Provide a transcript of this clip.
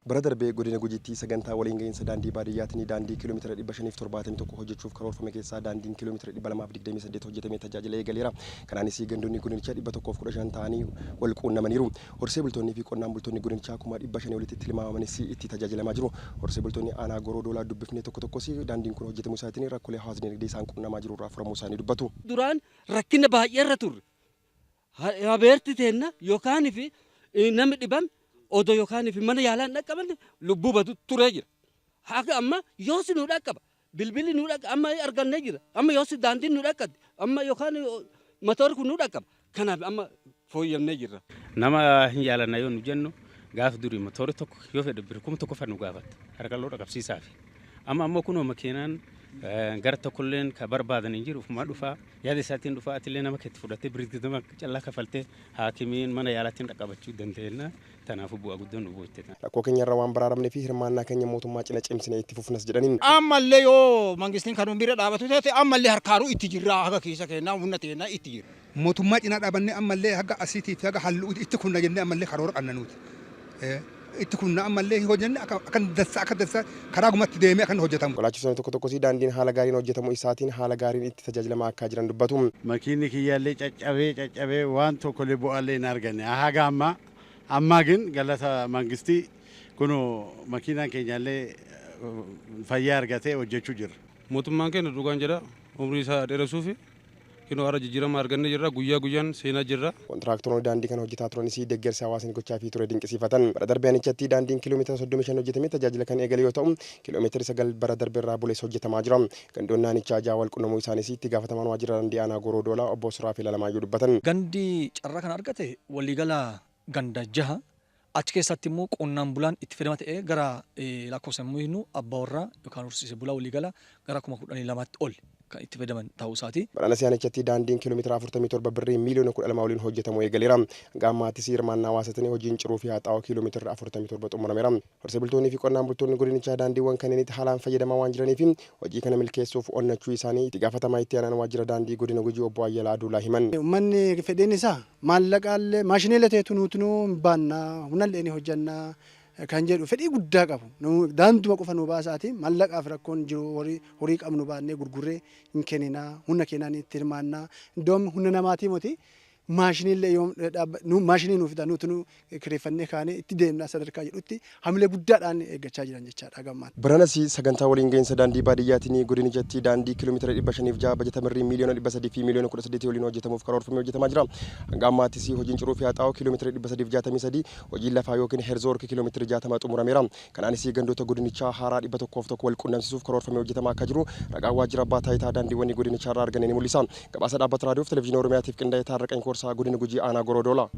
Bara darbee godina Gujiitti sagantaa waliin gahinsa daandii baadiyyaatiin daandii kiiloomeetira 571 hojjechuuf karoorfame keessaa daandiin kiiloomeetira 228 hojjetamee tajaajila eegaleera. Kanaanis gandoonni godinichaa 115 ta'anii wal quunnamaniiru. Horsee bultoonnii fi qonnaan bultoonni godinichaa 500,000 olitti tilmaamamanis itti tajaajilamaa jiru. Horsee bultoonni aanaa Goroo Doolaa dubbifnee tokko tokkos daandiin kun hojjetamuu isaatiin rakkoolee hawaasni dinagdee isaan qunnamaa jiru irraa furamuu isaanii dubbatu. Duraan rakkina baay'ee irra turre. Habeerti teenna yookaan fi namni dhibame odoo yookaan fi mana yaalaa hin dhaqqabanne lubbuu badu turee jira. Haga amma yoos nu dhaqqaba. Bilbilli nu dhaqqaba amma argannee jira. Amma yoos daandiin nu dhaqqabdi. Amma yookaan motorri kun nu dhaqqaba. Kanaaf amma fooyyamnee jirra. Nama hin yaalanna yoo nu jennu gaaf durii motorri tokko yoo fedhe birrii 1000 fa nu gaafata. Harka loo dhaqqabsiisaafi. Amma ammoo kunoo makiinaan gara tokkolleen ka barbaadan hin jiru ufumaa dhufaa yaada isaatiin dhufaa atillee nama keetti fudhattee birrii 20 callaa kafaltee haakimiin mana yaalaatiin dhaqqabachuu dandeenya. Kanaafuu bu'aa guddaa nu bu'uutte. Rakkoo keenya irraa waan baraaramnee fi hirmaannaa keenya mootummaa cina cimsine itti fufnas jedhaniin. Ammallee yoo mangistiin kan bira dhaabatu taate ammallee harkaanuu itti jirra haga keessa kennaa humna teennaa itti jira. Mootummaa cinaa dhaabannee ammallee haga asiitii fi haga halluu itti kunna jennee ammallee karoora qabna nuti. Itti kunna ammallee hojjenne akka dansaa akka dansaa karaa gumatti deemee akka hojjetamu. Konkolaachistoonni tokko tokkos daandiin haala gaariin hojjetamuu isaatiin haala gaariin itti tajaajilamaa akka jiran dubbatu. Makiinni kiyyaallee caccabee caccabee waan tokkollee bu'aallee hin arganne. Haga ammaa ammaa gin galata mangistii kunoo makiinaan keenyaallee fayyaa argatee hojjechuu jira. Mootummaan keenya dhugaan jedha umrii isaa dheeressuufi kinoo hara jijjiirama argannee jirra guyyaa guyyaan seenaa jirra. Kontiraaktaroonni daandii kana hojjetaa turanis deeggarsa hawaasni gochaa fi ture dinqisiifatan. Bara darbee aanichatti daandiin kiiloomeetira 35 hojjetamee tajaajila kan eegale yoo ta'u kiiloomeetira 9 bara darbee irraa bulees hojjetamaa jira. Gandoonni aanichaa ja'a wal qunnamuu isaanis itti gaafatamaan waajjira daandii aanaa Goroo Doolaa obbo Suraafeel Alamaayyoo dubbatan. Gandi carraa kana argate waliigala ganda jaha achi keessatti immoo qonnaan bulaan itti fayyadama ta'ee gara lakkoofsa immoo hinnu abbaa warraa yookaan horsiisee bulaa waliigala gara 12,000 ol kan itti fayyadaman ta'uu isaati. Badhaana siyaanichatti daandiin kiiloomeetira 47 birrii miiliyoona 12 waliin hojjetamuu eegaleera. Hanga ammaattis hirmaannaa hawaasaatiin hojiin ciruu fi haxaa'oo kiiloomeetira 47 xumurameera. Horsee bultoonnii fi qonnaan bultoonni godinichaa daandiiwwan kanneenitti haalaan fayyadamaa waan jiraniif hojii kana milkeessuuf onnachuu isaanii itti gaafatamaa itti aanaan waajjira daandii godina Gujii obbo Ayyalaa Aduulaa himan. Uummanni fedhiin isaa maallaqaallee maashiniilee ta'etu nuti nu baanna humnallee ni hojjanna kan jedhu fedhii guddaa qabu. Daanduma qofa nu baasaati maallaqaaf rakkoon jiru horii qabnu baannee gurgurree hin kenninaa humna keenyaan itti hirmaannaa iddoon humna namaatii moti maashiniillee yoo maashinii nuuf fida nuti nu kireeffannee kaanee itti deemnaa sadarkaa jedhutti hamilee guddaadhaan eeggachaa jiran jechaadha gammaatti. Baranas sagantaa waliin gahinsa daandii baadiyyaatiin godinichatti daandii kiiloomeetira 506 bajata birrii miiliyoona 300 fi miiliyoona 18 waliin hojjetamuuf karoorfamee hojjetamaa jira. Hanga ammaattis hojiin ciruu fi haxaa'oo kiiloomeetira 363 hojiin lafaa yookiin herzoorki kiiloomeetira 60 xumurameera. Kanaanis gandoota godinichaa haaraa 101 wal qunnamsiisuuf karoorfamee hojjetamaa akka jiru ragaan waajjira abbaa taayitaa daandiiwwan godinichaa irraa argame ni mul'isa. Gabaasa dhaabbata raadiyoo fi televezyiinii Oromiyaatiif qindaa'ee Taarraqany Koorsaa godina Gujii aanaa Goroo Doolaa.